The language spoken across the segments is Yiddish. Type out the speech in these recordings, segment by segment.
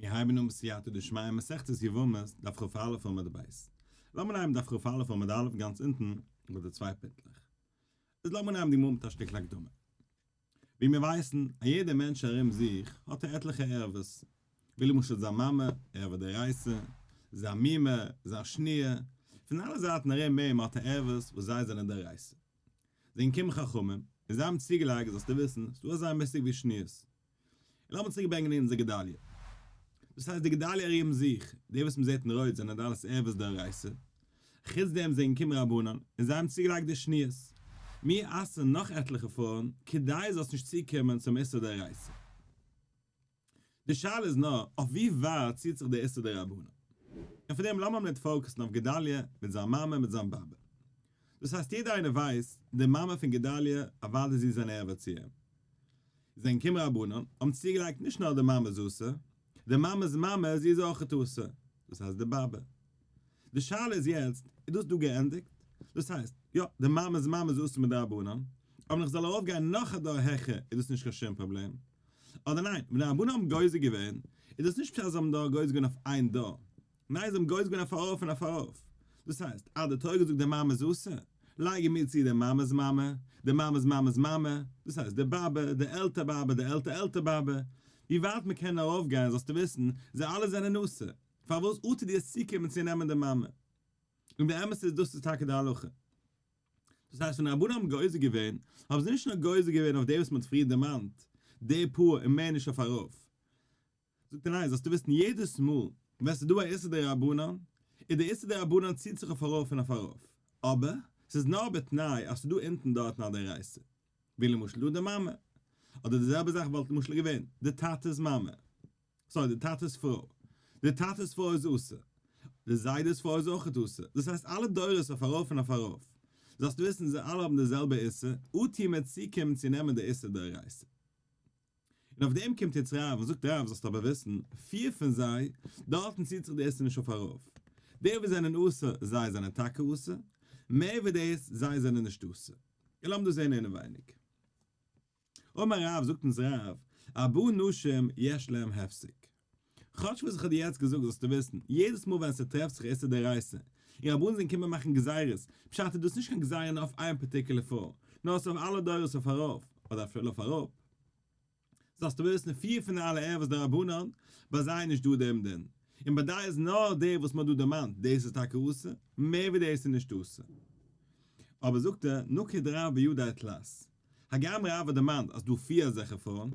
מיר הייבן אן בסייעתא דשמיא מסכת יבמות דף כ"א עמוד ב'. לאמיר נעמען דף כ"א עמוד א' גאנץ אונטן ביי די צוויי פינטלעך. איז לאמיר נעמען די גמרא מיט א שטיקל הקדמה. ווי מיר ווייסן, א יעדער מענטש ארום זיך האט ער עטליכע ערוות. ווי למשל זיין מאמע, ערוה דאורייתא, זיין מומע, זיין שניר. פון אלע זייטן ארום אים האט ער ערוות וואס זיי זענען דאורייתא. זענען געקומען חכמים און זיי האבן צוגעלייגט זאלסטו וויסן, ס'דא אזא מושג ווי שניות. און לאמיר צוריק ברענגען אונזער גדליה. דאס הייסט די גדליה ארום זיך, די וואס מ'זעט אין רויט זענען די אלעס ערוות דאורייתא. חוץ דעם זענען געקומען רבנן און זיי האבן צוגעלייגט די שניות. מיר אסר'ן נאך עטליכע פרויען כדי זאלסט נישט צוקומען צום איסור דאורייתא. די שאלה איז נאר אויף ווי ווייט ציט זיך די איסור דרבנן. און פאר דעם לאמיר ניט focus ן אויף גדליה מיט זיין מאמע מיט זיין באבע. דאס הייסט יעדער איינער ווייסט די מאמע פון גדליה אוודאי זי איז אן ערווה צו אים. זענען געקומען רבנן האבן צוגעלייגט נישט נאר די מאמע איז אסור, די מאמע'ס מאמע זי איז אויכעט אסור, דאס הייסט די באבע. די שאלה איז יעצט, איז דאס דא געענדיגט? דאס הייסט, יא, די מאמע'ס מאמע איז אסור מדרבנן, אבער ווען איך זאל ארויפגיין נאך א דור העכער איז דאס נישט קיין שום פראבלעם. אדער ניין, ווען די רבנן האבן גוזר געווען, איז דאס נישט פשט אז זיי האבן דארט גוזר געווען אויף איין דור, ניין זיי האבן גוזר געווען אויף ארויף און אויף ארויף. דאס הייסט, אז די תורה זאגט די מאמע איז אסור, לייגן מיר צו די מאמע'ס מאמע, די מאמע'ס מאמע'ס מאמע, דאס הייסט די באבע, די עלטער באבע, די עלטער עלטער באבע, ווי ווייט מען קען ארויף גיין זאלסטו וויסן, זיי אלע זענען אסור, פארוואס אטו דו עס צוקומען צו נעמען די מאמע? און די אמת איז דאס איז טאקע די הלכה. דאס הייסט ווען רבנן האבן גוזר געווען, האבן זיי נישט נאר גוזר געווען אויף די וואס מען האט פריער דערמאנט, די פאר און מער נישט אויף ארויף. זאגט ער ניין, זאלסטו וויסן יעדעס מאל ווען ס'איז דא א איסור דרבנן, איז די איסור דרבנן ציט זיך אויף ארויף און אויף ארויף, אבער ס'איז נאר בתנאי אז ס'איז דא אונטן דארטן א דאורייתא, ווי למשל דא די מאמע, אדער די זעלבע זאך וואלט למשל געווען די טאטע'ס מאמע, sorry די טאטע'ס פרוי, די טאטע'ס פרוי איז אסור, די זיידע'ס פרוי איז אויכעט אסור, דאס הייסט אלע דורות אויף ארויף און אויף ארויף, זאלסטו וויסן זיי אלע האבן די זעלבע איסור, אטו מיר צוקומען צו נעמען די איסור דאורייתא. און אויף דעם קומט יעצט רב און זאגט רב זאלסט אבער וויסן, פיר פון זיי, דארטן ציט זיך די איסור נישט אויף ארויף. די וואס זענען אסור, זיי זענען טאקע אסור, מער ווי דאס, זיי זענען נישט אסור. און לאמיר דאס זען אינעווייניג. אמר רב, זאגט אונז רב, ארבעה נשים יש להם הפסק. כאטש וואס איך האב דיר יעצט געזאגט זאלסטו וויסן, יעדעס מאל ווען ס'טרעפט זיך איסור דאורייתא, און רבנן זענען קומען מאכן גזירות, פשט איז דאס נישט קיין גזירה נאר אויף איין particular פרוי, נאר ס'איז אויף אלע דורות אויף ארויף, אדער אפילו אויף אראפ. זאלסטו וויסן, פיר פון די אלע ערוות דרבנן, ביי זיי איז נישט דא דעם דין. און ביי דיי איז נאר דער וואס מ'האט דא דערמאנט, דאס איז טאקע אסור, מער ווי דאס איז נישט אסור. אבער זאגט ער, נקט רב בידיה תלת. הגם רב האט דערמאנט אז דא פיר אזעלכע פרויען,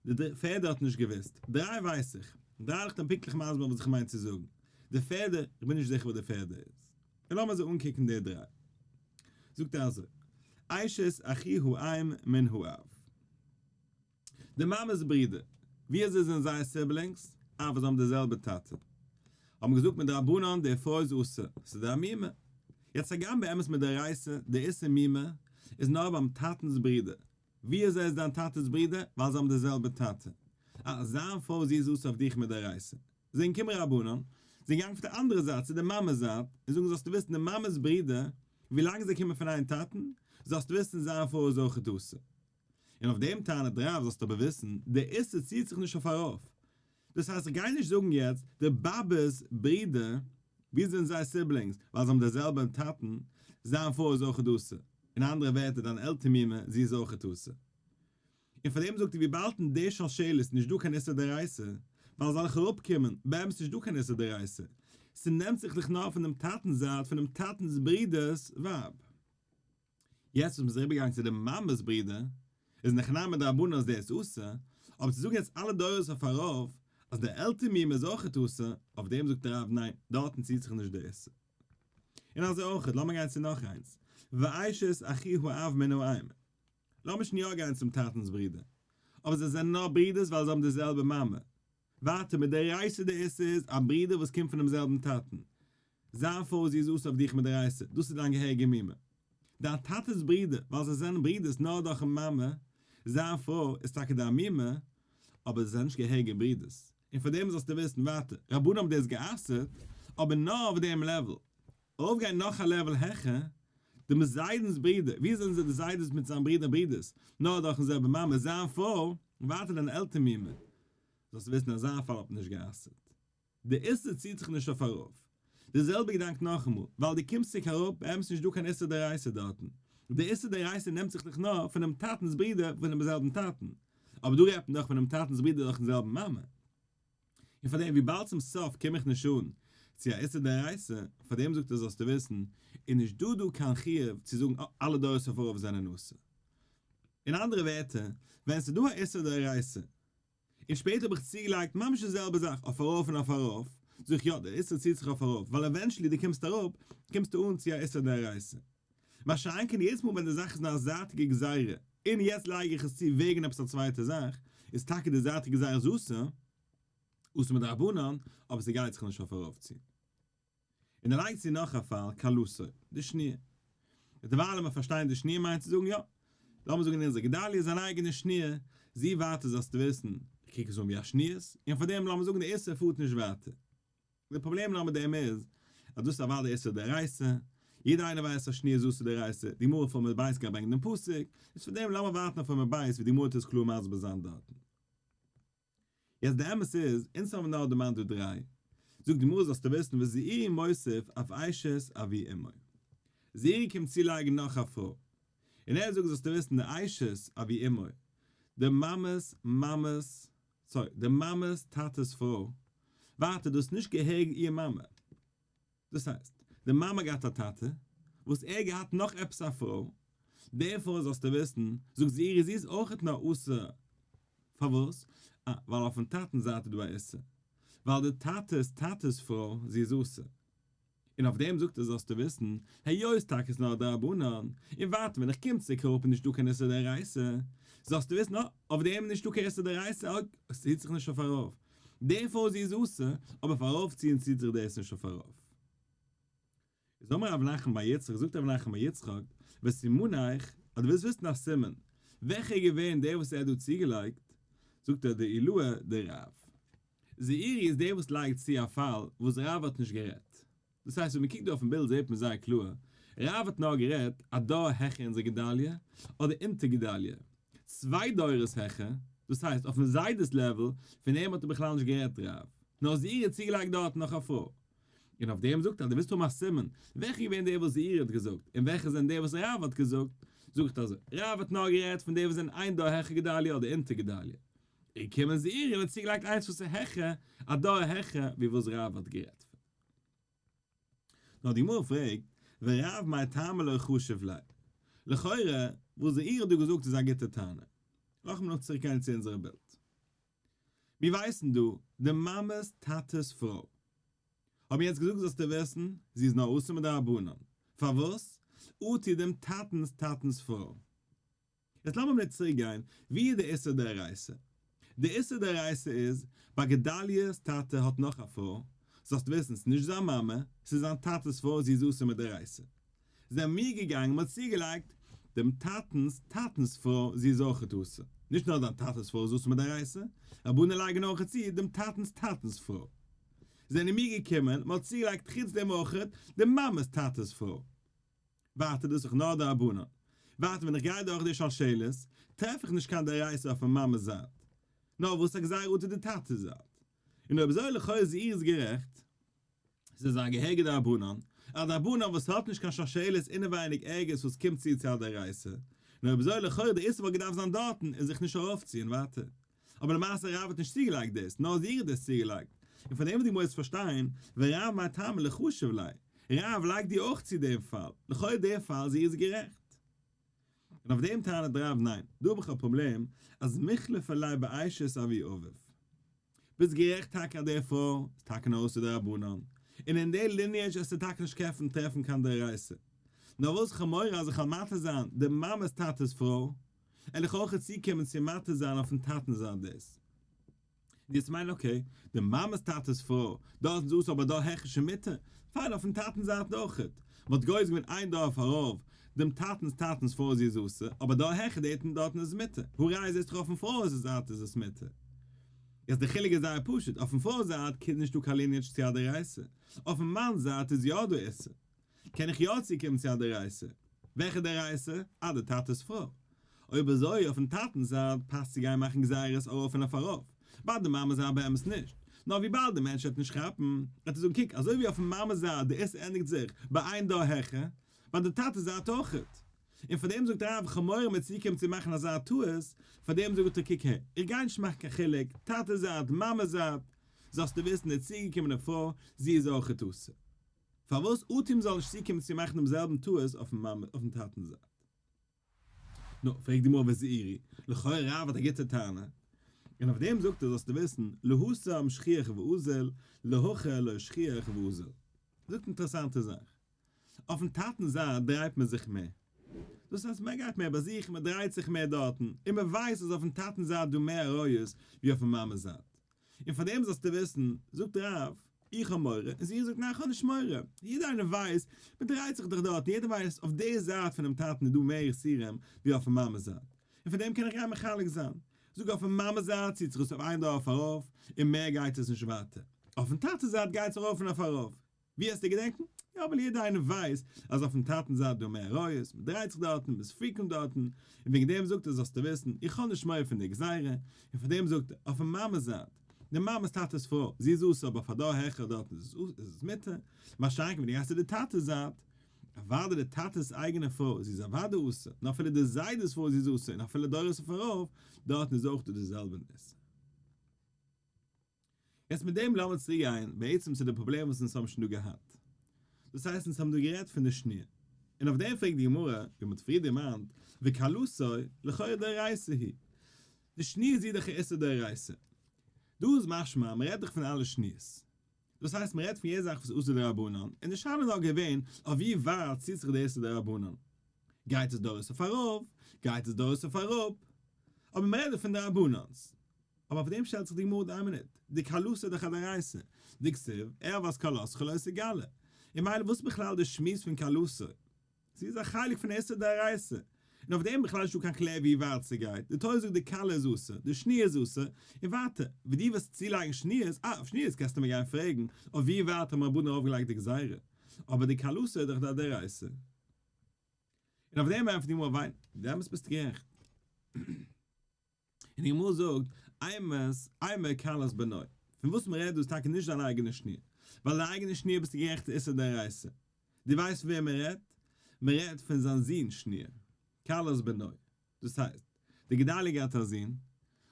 די פערדע האט נישט געוואוסט. דריי ווייס איך. דריי וועל איך דעם פונקטליך מסביר וואס איך מיין צו זאגן. די פערדע, איך בין נישט זיכער וואס די פערדע איז. און לאמיר זיי אנקוקן די דריי. זאגט ער אזוי, אשת אחי האם מן האב. די מאמע'ס ברודער. ווי אזוי זענען זיי siblings? אה, ווייל זיי האבן די זעלבע טאטע. האבן געזאגט מדרבנן די פרוי איז אסור, ס'איז די מומע. יעצט הגם באמת מדאורייתא די איסור מומע איז נאר ביים טאטנ'ס ברודער. ווי אזוי איז דיין טאטע'ס ברודער? ווייל זיי האבן די זעלבע טאטע. אה, זיין פרוי זי איז אסור אויף דיך מדאורייתא. זענען געקומען רבנן, זענען געגאנגען פון די אנדערע זייט צו די מאמע'ס זייט, און זאגן זאלסטו וויסן די מאמע'ס ברודער, ווי לאנג זיי קומען פון איין טאטן, זאלסטו וויסן זיין פרוי איז אויכעט אסור. און אויף דעם טענה'ט רב זאלסטו אבער וויסן, די איסור ציט זיך נישט אויף ארויף. דאס הייסט איך גיי נישט זאגן יעצט די באבע'ס ברודער, ווי זענען זיי siblings, ווייל זיי האבן די זעלבע טאטן, זיין פרוי איז אויכעט אסור. אין אנדערע ווערטער דיין עלטער מומע, זי איז אויכעט אסור. און פאר דעם זאגט ער וויבאלד אין די שלשלת איז נישט דא קיין איסור דאורייתא, ווייל זאל איך אראפקומען, באמת נישט דא קיין איסור דאורייתא, ס'נעמט זיך דאך נאר פון דעם טאטנ'ס זייט פונעם טאטנ'ס ברודער'ס ווייב. יעצט וואס מ'איז אריבערגעגאנגען צו די מאמע'ס ברודער, איז נכנע מיט די רבנן אז דער איז אסור, אבער צו זאגן יעצט אלע דורות אויף ארויף אז די עלטער מומע איז אויכעט אסור, אויף דעם זאגט דער רב ניין, דארטן ציט זיך נישט די איסור. און אזוי אויכעט, לאמיר גיין צו נאך איינס, ואשת אחי האב מן האם. לאמיר שוין יא גיין צום טאטנ'ס ברודער. אבער זיי זענען נאר ברודערס ווייל זיי האבן די זעלבע מאמע. ווייטער מדאורייתא די איסור איז א ברודער וואס קומט פונעם זעלבן טאטן. זיין פרוי זי איז אסור אויף דיך מדאורייתא, דאס איז דיין געהעריגע מומע. דיין טאטע'ס ברודער, ווייל זיי זענען ברודערס נאר דורכ'ן מאמע, זיין פרוי איז טאקע דיין מומע, אבער זיי זענען נישט געהעריגע ברודערס. און פאר דעם זאלסטו וויסן, ווייטער, רבנן האבן דאס גע'אסר'ט, אבער נאר אויף דעם level. ארויפגיין נאך א level העכער, דעם זיידנ'ס ברודער, ווי זענען זיי די זיידעס מיט זיין ברודער ברודערס, נאר דורכ'ן זעלבע מאמע, זיין פרוי, ווייטער דיין עלטער מומע. זאלסט וויסן אזא פאל האט מען נישט גע'אסר'ט. די איסור ציט זיך נישט אויף ארויף. די זעלבע געדאנק נאכאמאל, ווייל דו קומסט צוריק אראפ, באמת נישט דא קיין איסור דאורייתא דארטן. די איסור דאורייתא נעמט זיך דאך נאר פונעם טאטנ'ס ברודער פונעם זעלבן טאטן. אבער דא רעדט מען דאך פונעם טאטנ'ס ברודער דורכ'ן זעלבן מאמע. און פארדעם וויבאלד צום סוף קום איך נישט אן צו א איסור דאורייתא, פארדעם זאגט ער זאלסטו וויסן, איז נישט דא דא קיין חיוב צו זאגן אה, אלע דורות אויף ארויף זענען אסור. אין אנדערע ווערטער, ווען ס'איז דא א איסור דאורייתא, און שפעטער האב איך צוגעלייגט ממש די זעלבע זאך אויף ארויף און אויף ארויף, זאג איך יא, דער איסור ציט זיך אויף ארויף, ווייל eventually דו קומסט אראפ, קומסטו אן צו א איסור דאורייתא. מה שאין כן יעדעס מאל ווען די זאך איז נאר א זייטיגע גזירה, און יעצט לייג איך עס צו וועגן עפעס א צווייטע זאך, איז טאקע די זייטיגע גזירה איז אסור, אסור מדרבנן, אבער ס'גייט זיך נישט אויף ארויפצו. און ער לייגט צו נאך א פאל, כלתו, די שניר. דערווייל לאמיר פארשטיין די שניר מיינט צו זאגן יא, לאמיר זאגן אונזער גדליה איז אן אייגענע שניר, זי ווייטער זאלסטו וויסן, איך קוק עס אן ווי א שניות, און פאר דעם לאמיר זאגן די איסור פארט נישט ווייטער. די פראבלעם נאר מיט דעם איז, אז דאס איז אוודאי איסור דאורייתא, יעדער איינער ווייסט אז שניר איז אסור דאורייתא, די גמרא פון עמוד בית גייט ברענגען דעם פסוק, איז פאר דעם לאמיר ווארטן אויף עמוד בית ווי די גמרא וועט עס קלאר מסביר זיין דארטן. יעצט די אמת איז, אונז האבן נאר דערמאנט דא דריי. זאגט די גמרא זאלסטו וויסן וזעירי מוסיף אף אשת אבי אמו. זעירי קומט צולייגן נאך א פרוי. און ער זאגט זאלסטו וויסן די אשת אבי אמו, די מאמע'ס מאמע'ס, sorry, די מאמע'ס טאטע'ס פרוי, ווייטער דאס נישט געהעריג איר מאמע. דאס הייסט, די מאמע האט געהאט א טאטע, וואס ער האט געהאט נאך עפעס א פרוי, די פרוי זאלסטו וויסן, זאגט זי איר זי איז אויכעט נאר אסור, פארוואס? אה, ווייל אויפן טאטנ'ס זייט איז דא א איסור, ווייל די טאטע'ס טאטע'ס פרוי, זי איז אסור. און אויף דעם זאגט ער זאלסטו וויסן, היות טאקע איז נאר דרבנן, און ווייטער ווען איך קום צוריק אראפ איז נישטא קיין איסור דאורייתא, זאלסטו וויסן, אה, אויף דעם איז נישטא קיין איסור דאורייתא, אה, עס ציט זיך נישט אויף ארויף. די פרוי זי איז אסור, אבער אויף ארויפציען ציט זיך דאס נישט אויף ארויף. איז אמר רב נחמן בר יצחק, זאגט רב נחמן בר יצחק, וסימניך, אז דו ווילסט וויסן א סימן, וועלכער איז געווען דער וואס ער האט דא צוגעלייגט, זאגט ער דעילאה דרב. זעירי איז דער וואס לייגט צו א פאל וואס רב האט נישט גערעדט. דאס הייסט ווען מען קוקט דא אויפן בילד זעט מען זייער קלאר, רב האט נאר גערעדט א דור העכער אונזער גדליה, אדער אונטער גדליה, צוויי דורות העכער, דאס הייסט אויפן זיידעס level, פון אים האט ער בכלל נישט גערעדט רב, נאר זעירי האט צוגעלייגט דארט נאך א פרוי. און אויף דעם זאגט ער אז דו ווילסט האבן א סימן, וועלכע איז געווען דער וואס זעירי האט געזאגט, און וועלכע זענען דער וואס רב האט געזאגט, זאגט אזוי, רב האט נאר גערעדט פון די וואס זענען איין דור העכער גדליה אדער אונטער גדליה, און קומען זעירי און האט צוגעלייגט איינס וואס איז העכער, א דור העכער, ווי וואס רב האט גערעדט פון. נאר די גמרא פרעגט, ורב מאי טעמא לא חשיב ליה? לכאורה, וואס זעירי האט דא געזאגט איז א גוטע טענה. לאמיר נאר צוריק גיין צו אונזערע בילד. מיר ווייסן דא, די מאמע'ס טאטע'ס פרוי. האבן יעצט געזאגט זאלסטו וויסן, זי איז נאר אסור מדרבנן. פארוואס? אטו דעם טאטנ'ס טאטנ'ס פרוי. יעצט לאמיר מיר צוריק גיין, ווי איז די איסור דאורייתא? די איסור דאורייתא איז, ביי גדליה'ס טאטע האט נאך א פרוי, זאלסט וויסן ס'איז נישט זיין מאמע, ס'איז זיין טאטע'ס פרוי זי איז אסור מדאורייתא. זענען מיר געגאנגען מ'האט צוגעלייגט, דעם טאטנ'ס טאטנ'ס פרוי זי איז אויכעט אסור. נישט נאר דיין טאטע'ס פרוי איז אסור מדאורייתא, רבנן לייגן אויכעט צו, דעם טאטנ'ס טאטנ'ס פרוי. זענען מיר געקומען, מ'האט צוגעלייגט חוץ דעם אויכעט, די מאמע'ס טאטע'ס פרוי. ווייטער דאס איז נאר דרבנן. ווייטער ווען איך גיי דורך די שלשלת, טרעף איך נישט קיין דאורייתא אויפן מאמע'ס זייט. נאר וואס א גזירה אונטער די טאטע'ס זייט. און אויב אזוי לכאו' איז איר'ס גערעכט. ס'איז א געהעריגע דרבנן. א דרבנן וואס האט נישט קיין שלשלת אינעווייניג ערגעץ וואס קומט צו צו א דאורייתא. און אויב אזוי לכאו' די איסור וואלט געדארפט זיין דארטן און זיך נישט ארויפציען ווייטער. אבער למעשה רב האט נישט צוגעלייגט דאס, נאר זי האט דאס צוגעלייגט. און פון דעם וואס די גמרא איז פארשטיין, ורב מאי טעמא לא חשיב ליה, רב לייגט דיר אויך צו דעם פאל, לכאו' דער פאל זי איז גערעכט. און אויף דעם טענה'ט רב ניין, דא האב איך א פראבלעם אז מיחלפא ליה באשת אבי אביו. ביסט גערעכט טאקע אז דער פרוי איז טאקע נאר אסור דרבנן, און אין די lineage וועסטו טאקע נישט קעפן טרעפן קיין דאורייתא. נאר וואס כ'האב מורא אז איך וועל מתיר זיין די מאמע'ס טאטע'ס פרוי, וועל איך אויך צוקומען צו מתיר זיין אויפן טאטן זיין דאס. און יעצט מיין okay, די מאמע'ס טאטע'ס פרוי, דארט איז אסור אבער דא העכער שוין מותר, פיין אויפן טאטנ'ס זייט אויכעט. מ'האט גוזר געווען איין דור אויף ארויף, דעם טאטנ'ס טאטנ'ס פרוי זי איז אסור, אבער דא העכער דארטן דארטן איז מותר, הא ראיה זעסט דאך אויפן פרוי'ס זייט איז עס מותר. יעצט די חילוק איז זייער פשוט, אויפן פרוי'ס זייט איז נישטא קיין lineage צו א דאורייתא, אויפן מאנ'ס זייט איז יא דא איסור. קען איך יא צוקומען צו א דאורייתא? וועלכע דאורייתא? אה, די טאטע'ס פרוי. אויב אזוי, אויפן טאטענ'ס זייט פאסט צו גיין מאכן גזירות ארויף און אויף ארויף. ביי די מאמע זייט באמת נישט. נאר וויבאלד די מענטש וועט נישט כאפן, וועט ער זאגן קוק אזוי ווי אויפן מאמע זייט די איסור ענדיגט זיך ביי איין דור העכער, ביי די טאטע זייט אויכעט. און פאר דעם זאגט רב כ'האב מורא מ'עט צוקומען צו מאכן אזא טעות, פאר דעם זאגט ער קוק הער, איך גיי נישט מאכן קיין חילוק, טאטע זייט, מאמע זייט, זאלסטו וויסן די צוגעקומענע פרוי, זי איז אויכעט אסור. פארוואס אטו מ'זאל נישט צוקומען צו מאכן דעם זעלבן טעות אויפן טאטן זייט. נו, פרעגט די גמרא וזעירי, לכאורה רב האט א גוטע טענה, און אויף דעם זאגט ער זאלסטו וויסן, להתם שכיח ואזיל, להכא לא שכיח ואזיל. זאגט אינטערעסאנטע זאך, אויפן טאטנ'ס זייט דרייט מען זיך מער, דאס הייסט מען גייט מער באזוכן, מען דרייט זיך מער דארטן, און מען ווייסט אז אויפן טאטנ'ס זייט דא מער עריות ווי אויפן מאמע'ס זייט, און פאר דעם זאלסטו וויסן, זאגט רב, איך האב מורא, און זי זאגט, ניין איך האב נישט מורא, יעדער איינער ווייסט, מען דרייט זיך דאך דארטן, יעדער ווייסט אויף די זייט פונעם טאטן איז דא מער איסורים ווי אויפן מאמע'ס זייט, און פאר דעם קען איך גיין מחלק זיין, זאג אויפן מאמע'ס זייט ציט זיך עס אויף איין דור אויף ארויף, און מער גייט עס נישט ווייטער, אויפן טאטע'ס זייט גייט עס ארויף און אויף ארויף, ווי האסטו געדענקן? יא ווייל יעדער איינער ווייסט אז אויפן טאטנס זייט דא מער עריות, מען דרייט זיך דארטן, מען איז frequent דארטן, און וועגן דעם זאגט ער זאלסטו וויסן, איך האב נישט מורא פון די גזירה, און פאר דעם זאגט ער, אויפן מאמעס זייט, די מאמעס טאטעס פרוי, זי איז אסור אבער אויף א דור העכער דארטן איז עס מותר, מה שאין כן ווען דו גייסט צו די טאטעס זייט, אוודאי די טאטעס אייגענע פרוי, זי איז אוודאי אסור, און אפילו די זיידעס פרוי זי איז אסור, און אפילו דורות אויף ארויף, דארטן איז אויך דא די זעלבע נושא. יעצט מיט דעם לאמיר צוריק גיין בעצם צו די פראבלעם וואס אונז האבן שוין דא געהאט. דאס הייסט אונז האבן דא גערעדט פון די שניר. און אויף דעם פרעגט די גמרא, ווי מען האט פריער דערמאנט, וכלתו לכאורה דאורייתא היא. די שניר איז דאך א איסור דאורייתא. דא איז משמע מען רעדט דאך פון אלע שניות. דאס הייסט מען רעדט פון יעדע זאך וואס איז אסור דרבנן, און די שאלה איז נאר געווען אויף ווי ווייט ציט זיך די איסור דרבנן. גייט עס דורות אויף ארויף? גייט עס דורות אויף אראפ? אבער מען רעדט דא פון דרבנן'ס. אבער אויף דעם שטעלט זיך די גמרא איין מינוט, די כלתו איז דאך א דאורייתא, דכתיב, ערות כלתך לא תגלה, און מילא וואס בכלל די שמועס פון כלתו? זי איז א חלק פון איסור דאורייתא, און אויף דעם בכלל נישטא קיין קלער ווי ווייט ס'גייט, די תורה זאגט די כלה איז אסור, די שניה איז אסור, און ווייטער, ווי דו וועסט צולייגן שניות, אה, אויף שניות קענסטו מיר גיין פרעגן, אויף ווי ווייט האבן רבנן ארויפגעלייגט די גזירה, אבער די כלתו איז דאך די דאורייתא. און אויף דעם ענטפערט די גמרא, וויין, באמת ביסטו גערעכט. און די גמרא זאגט, אימת אימא כלת בנו, פון וואס מען רעדט דא איז טאקע נישט זיין אייגענע שניר, ווייל די אייגענע שניר ביסטו גערעכט איז איסור דאורייתא. דו ווייסט פון וועם מען רעדט? מען רעדט פון זיין זון שניר, כלת בנו. דאס הייסט, דער גדליה געהאט א זון,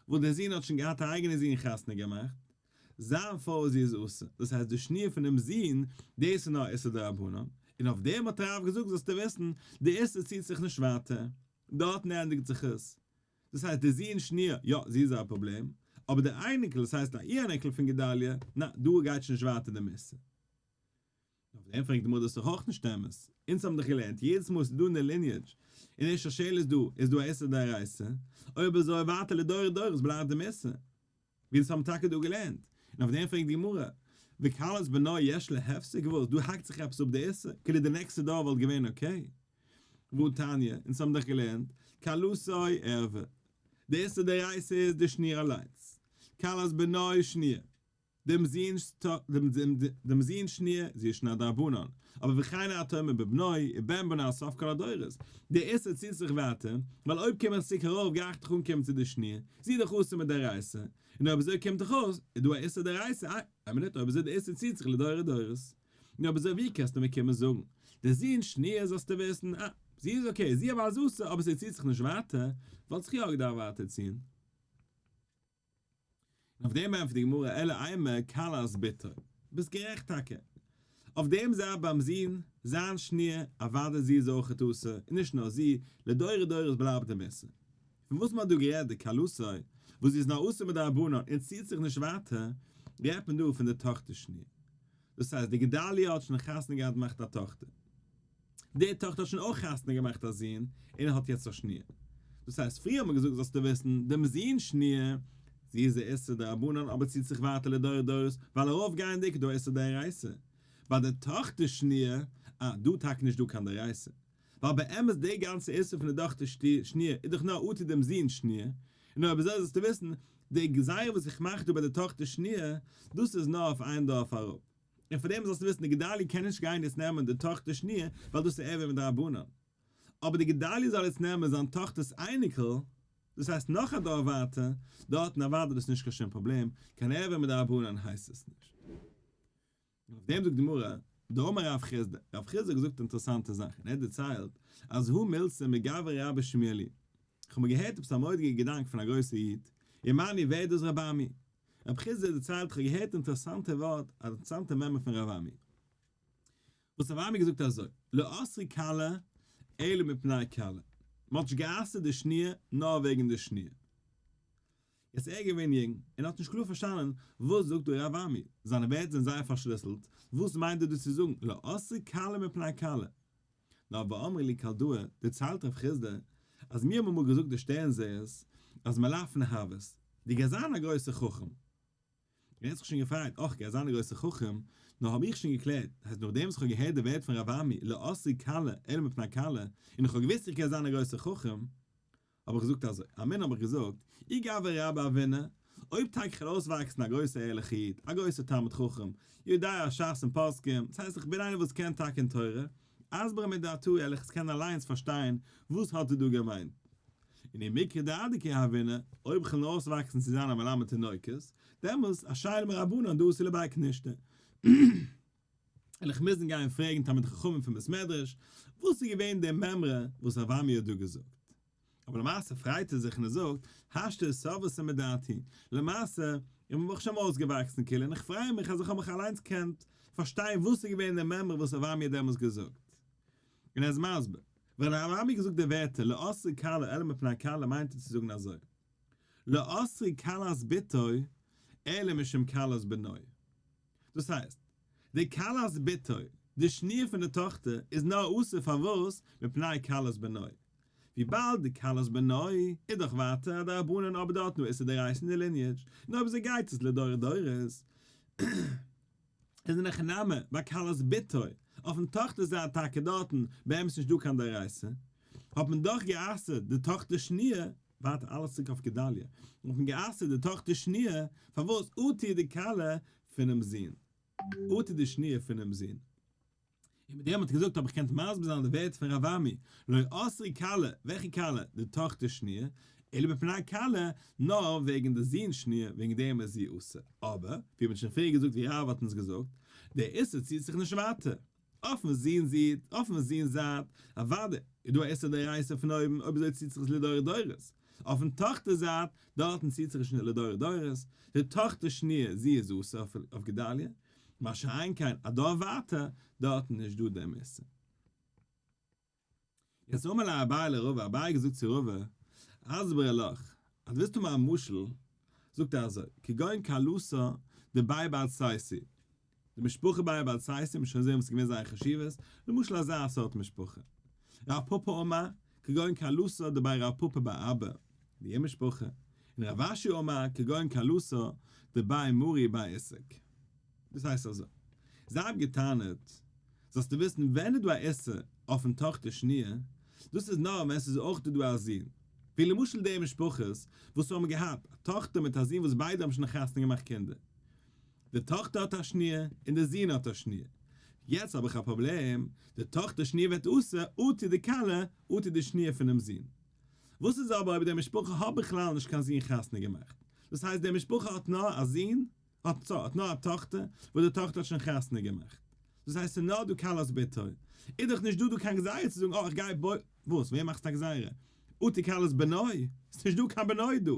וואס דער זון האט שוין געהאט א אייגענע זון חתונה געמאכט, זיין פרוי זי איז אסור, דאס הייסט די שניר פונעם זון, דאס איז נאר איסור דרבנן, און אויף דעם האט רב געזאגט זאלסטו וויסן, די איסור ציט זיך נישט ווייטער, דארטן ענדיגט זיך עס. דאס הייסט די זון שניר, יא, זי איז א פראבלעם, אבער די אייניקל, דאס הייסט א איר-אייניקל פון גדליה, נא, דא גייט שוין נישט ווייטער די איסור. אויף דעם פרעגט די גמרא דאס איז דאך אויך נישט אמת, אונז האבן דאך געלערנט יעדעס מאל עס איז דא אין די lineage און די שושלת איז דא, איז דא א איסור דאורייתא, אויב אזוי ווייטער לדורי דורות בלייבט דעם איסור, ווי אונז האבן טאקע דא געלערנט, און אויף דעם פרעגט די גמרא, וכלת בנו יש לה הפסק וואס, דא האקט זיך עפעס אפ די איסור, כאילו די נעקסטע דור וואלט געווען okay. והא תניא, אונז האבן דאך געלערנט, כלתו ערווה. די איסור דאורייתא איז די שניר אליינס. כלת בנו שניה. דעם זון שניה, זי איז שוין א דרבנן. אבער וכן אתה אומר בבנו ובן בנו עד סוף כל הדורות. די איסור ציט זיך ווייטער, ווייל אויב קום איך צוריק ארויף גיי איך דאך אנקומען צו די שניר, זי איז דאך אסור מדאורייתא, און אויב אזוי קומט דאך אויס, איז דא א איסור דאורייתא, איי, א מינוט, אויב אזוי די איסור ציט זיך לדורי דורות. נו אויב אזוי ווי קענסטו מיר קומען זאגן די זון שניה זאלסטו וויסן אה זי איז okay זי אבער איז אסור אבער ס'ציט זיך נישט ווייטער וואלט זיך יא געדארפט ווייטער ציען. און אויף דעם ענטפערט די גמרא אלא אימא כלת בתו ביסט גערעכט טאקע אויף דעם זייט ביים זון זיין שניה אוודאי זי איז אויכעט אסור און נישט נאר זי לדורי דורות בלייבט דעם איסור. פון וואס מען האט דא גערעדט די כלתו וואס זי איז נאר אסור מדרבנן און ציט זיך נישט ווייטער רעדט מען דא פון די טאכטער שניה. דאס הייסט די גדליה האט שוין חתונה געהאט געמאכט א טאכטער, די טאכטער האט שוין אויך חתונה געמאכט א זון און האט יעצט א שניה, דאס הייסט פריער האט מען געזאגט זאלסטו וויסן דעם זון שניה, זי איז א איסור דרבנן אבער ציט זיך ווייטער לדורי דורות ווייל ארויף גייענדיג איז דא איסור דאורייתא, ביי די טאכטער שניה, אה דא טאקע נישט דא קיין דאורייתא, ווייל באמת די גאנצע איסור פון די טאכטער שניה איז דאך נאר אטו דעם זון שניה, און אויב אזוי זאלסטו וויסן, די גזירה וואס איך מאך דא ביי די טאכטער שניה, דאס איז נאר אויף איין דור אראפ. און פאר דעם זאלסטו וויסן, די גדלי' קען נישט גיין יעצט נעמען די טאכטער שניה, ווייל דאס איז ערווה מדרבנן. אבער די גדלי' זאל יעצט נעמען זיין טאכטער'ס אייניקל. דאס הייסט נאך א דור ווייטער, דארטן אוודאי דאס נישט קיין שום פראבלעם, קיין ערוה מדרבנן הייסט עס נישט. און אויף דעם זאגט די גמרא, דאמר רב חסדא, רב חסדא האט געזאגט א אינטערעסאנטע זאך, און ער האט דערציילט, אז הא מילתא מגברא רבה שמיע לי, איך האב מיר געהערט עפעס א מורא'דיגע געדאנק פון א גרויסע איד, ומנו ווער איז דאס רב אמי? רב חסדא האט דערציילט, איך האב געהערט אינטערעסאנטע ווארט, א אינטערעסאנטע מימרא פון רב אמי. וואס רב אמי געזאגט אזוי, לא אסרו כלה אלא מפני כלה, מען האט נישט גע'אסר'ט די שניה נאר וועגן די שניה. יעצט ער איז געווען יונג און האט נישט קלאר פארשטאנען וואס זאגט דא רב אמי, זיינע ווערטער זענען זייער פארשליסלט, וואס מיינט ער דא צו זאגן לא אסרו כלה מפני כלה? נאר ואמרי לי כלדאי, דערציילט רב חסדא אז מיר האבן אמאל געזאגט די שטערן זעערס אז מלאפין הוית, דו גייסט זיין א גרויסער חכם, און ער האט זיך שוין געפרייט, אך, גייט זיין א גרויסער חכם, נאר האב איך שוין געקלערט, הייסט נאכדעם וואס איך האב געהערט די ווערט פון רב אמי לא אסרו כלה אלא מפני כלה, און איך האב געוואוסט איך גיי זיין א גרויסער חכם, האב איך געזאגט אזוי, אמינא האב איך געזאגט, אי גברא רבה הוינא, אויב טאקע איך וועל אויסוואקסן א גרויסער ערליכער איד, א גרויסער תלמיד חכם, יודע ש"ס און פוסקים, דאס הייסט איך בין איינער וואס קען טאקע אין תורה, אסברא מדעתאי וועל איך עס קענען אליינס פארשטיין וואס האט ער דא געמיינט. און אי מקרי דהדקה הוינא, אויב כ'וועל נאר אויסוואקסן צו זיין א מלמד תינוקות, דעמאלס אשאיל מרבנן דאתי לבי כנישתא. וועל איך מוזן גיין פרעגן תלמידי חכמים פון בית מדרש, וואס איז געווען די מימרא וואס רב אמי האט דא געזאגט. אבער למעשה פרייט ער זיך און ער זאגט, השתא סברת מדעתי, למעשה, איך בין ברוך השם אויסגעוואקסן כאילו און איך פריי מיך אז איך האב מיך אליינס געקענט פארשטיין וואס איז געווען די מימרא וואס רב אמי האט דעמאלס געזאגט. און ער איז מסביר, ווען רב אמי האט געזאגט די ווערטער לא אסרו כלה אלא מפני כלה מיינט ער צו זאגן אזוי, לא אסרו כלת בתו אלא משום כלת בנו. דאס הייסט, די כלת בתו, די שניר פון די טאכטער, איז נאר אסור פארוואס? מפני כלת בנו. וויבאלד די כלת בנו איז דאך ווייטער א דרבנן אבער דארט נאר איסור דאורייתא אין די lineage, און אויב אזוי גייט עס לדורי דורות. איז אין הכי נמי ביי כלת בתו, אויפן טאכטער זייט טאקע דארטן באמת נישט דא קיין דאורייתא, האט מען דאך גע'אסר'ט די טאכטער שניה, ווייטער אלעס צוריק אויף גדליה, האט מען גע'אסר'ט די טאכטער שניה, פארוואס אטו די כלה פונעם זון, אטו די שניה פונעם זון. און מיט דעם האט ער געזאגט האב איך געקענט מסביר זיין די ווערטער פון רב אמי, לא אסרו כלה, וועלכע כלה? די טאכטער שניה, אלא מפני כלה, נאר וועגן די זון שניה, וועגן דעם איז זי אסור. אבער, ווי מ'האט שוין פריער געזאגט ווי רב האט אונז געזאגט, דער איסור ציט זיך נישט ווייטער. אויפן זון זיט, אויפן זון זייט, אוודאי איז דא א איסור דאורייתא פון אויבן, אויב אזוי ציט זיך עס לדורי דורות. אויפן טאכטער זייט, דארטן ציט זיך עס נישט לדורי דורות, די טאכטער שניה, זי איז אסור אויף גדליה, מה שאין כן א דור ווייטער, דארטן נישט דא דעם איסור. יעצט אמר ליה אביי לרבא, אביי האט געזאגט צו רבא, אסברא לך, אז דו ווילסט האבן א משל, זאגט ער אזוי, כגון כלתה דבי בר תיתי, די משפחה בי בר תיתי, מ'וועט שוין זען וואס איז געווען זייער חשיבות, למשל אזא סארט משפחה. רב פפא אמר, כגון כלתה דבי רב פפא בר אבא, די משפחה, און רב אשי אמר, כגון כלתה דבי מרי בר איסק. דאס הייסט אזוי, זיי האבן געטענה'ט, זאלסטו וויסן ווען איז דא א איסור אויפן טאכטער שניה, דאס איז נאר ווען ס'איז אויך דא דא א זון, ווי למשל די משפחות וואס האבן געהאט א טאכטער מיט א זון וואס ביידע האבן שוין חתונה געמאכט קינדער, די טאכטער האט א שניה און די זון האט א שניה, יעצט האב איך א פראבלעם, די טאכטער שניה ווערט אסור אטו די כלה אטו די שניה פונעם זון. וואס איז אבער אויב די משפחה האט בכלל נישט קיין זון חתונה געמאכט, דאס הייסט די משפחה האט נאר א זון, האט סא האט נאר א טאכטער וואס די טאכטער האט שוין חתונה געמאכט, דאס הייסט ס'איז נאר דא כלת בתו, איז דאך נישט דא דא קיין גזירה צו זאגן אה איך גיי בוי וואס ווער מאכט א גזירה? אטו כלת בנו? ס'איז נישט דא קיין בנו דא,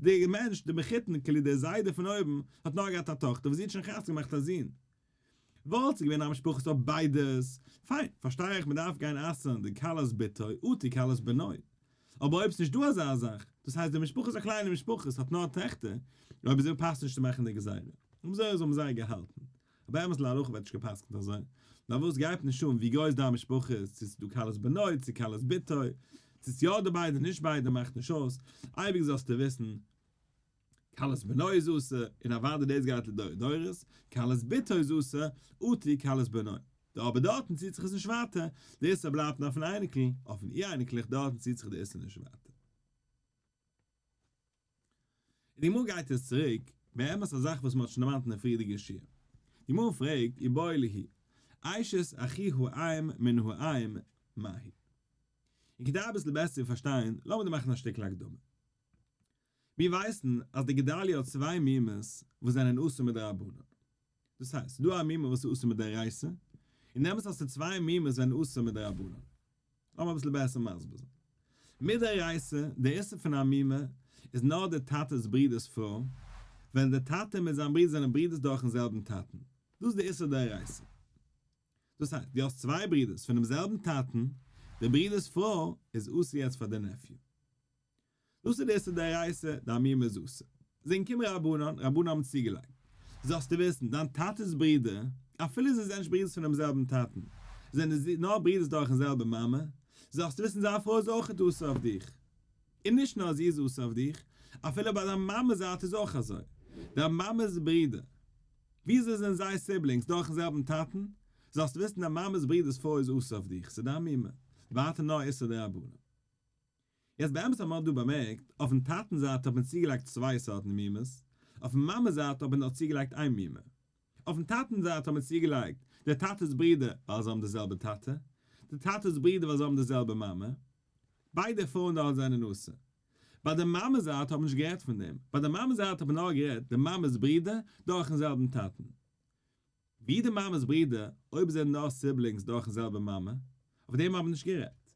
די מענטש די מחותן כאילו דער זיידע פון אויבן האט נאר געהאט א טאכטער וואס זי האט שוין חתונה געמאכט א זון, וואלט ס'געווען א משפחה וואס האט ביידעס, פיין, פארשטיי איך מ'דארף גיין אסר'ן די כלת בתו אטו כלת בנו. אבער אויב ס'נישט דא אזא זאך, דאס הייסט די משפחה איז א קליינע משפחה, ס'האט נאר טעכטער, אויב אזוי פאסט נישט צו מאכן די גזירה. אויב אזוי האבן זיי געהאלטן. אבער אמת להלכה ווערט נישט גע'פסק'נט אזוי. נאר וואס גייט נישט אן ווי גרויס דיין משפחה איז, צו ס'איז דא כלת בנו צו כלת בתו, צו ס'איז יא דא ביידע נישט ביידע מאכט נישט אויס, אייביג זאלסטו וויסן, כלת בנו איז אסור, און אוודאי דאס גייט לדורי דורות, כלת בתו איז אסור, אטו כלת בנו. אבער דארטן ציט זיך עס נישט ווייטער, די איסור בלייבט נאר אויפן אייניקל, אויפן איר אייניקלעך דארטן ציט זיך די איסור נישט ווייטער. און די גמרא גייט יעצט צוריק, באמת א זאך וואס מען האט שוין דערמאנט אין די פריערדיגע שיעור. די גמרא פרעגט, איבעיא להו, אשת אחי האם מן האם מהו? און כדי אביסל בעסער צו פארשטיין, לאמיר דא מאכן א שטיקל הקדמה. מיר ווייסן אז די גדליה האט צוויי מומות וואס זענען אסור מדרבנן. דאס הייסט, ס'איז דא א מומע וואס איז אסור מדאורייתא, און דעמאלטס האסטו צוויי מומות זענען אסור מדרבנן. לאמיר אביסל בעסער מסביר זיין. מדאורייתא, די איסור פון א מומע איז נאר די טאטע'ס ברודער'ס פרוי, ווען די טאטע מיט זיין ברודער זענען ברודערס דורכ'ן זעלבן טאטן. דאס איז די איסור דאורייתא. דאס הייסט, דו האסט צוויי ברודערס פונעם זעלבן טאטן, די ברודער'ס פרוי איז אסור יעצט פאר די nephew. דאס איז די איסור דאורייתא, די מומע איז אסור. זענען געקומען רבנן, רבנן האבן צוגעלייגט. זאלסטו וויסן, דיין טאטע'ס ברודער, אפילו זיי זענען נישט ברודערס פונעם זעלבן טאטן, זענען זיי נאר ברודערס דורכ'ן זעלבע מאמע, זאלסטו וויסן זיין פרוי איז אויכעט אסור אויף דיך. און נישט נאר זי איז אסור אויף דיך, אפילו ביי דיין מאמע'ס זייט איז אויך אזוי. דיין מאמע'ס ברודער, וויאזוי זענען זיי siblings דורכ'ן זעלבן טאטן, זאלסטו וויסן דיין מאמע'ס ברודער'ס פרוי איז אסור אויף דיך, ס'איז דיין מומע. ווייטער נאר איסור דרבנן. יעצט באמת האט מען דא באמערקט, אויפן טאטן זייט האט מען צוגעלייגט צוויי סארטן מומות, אויפן מאמע זייט האט מען נאר צוגעלייגט איין מומע. אויפן טאטן זייט האט מען צוגעלייגט דער טאטע'ס ברודער ווייל זיי האבן די זעלבע טאטע, די טאטע'ס ברודער ווייל זיי האבן די זעלבע מאמע. ביידע פרויען דארט זענען אסור. ביי די מאמע זייט האט מען נישט גערעדט פון דעם, ביי די מאמע זייט האט מען נאר גערעדט די מאמע'ס ברודער דורכן זעלבן טאטן. ווי די מאמע'ס ברודער, אויב זענען נאר siblings דורכן זעלבע מאמע, אויף דעם האב איך נישט גערעדט.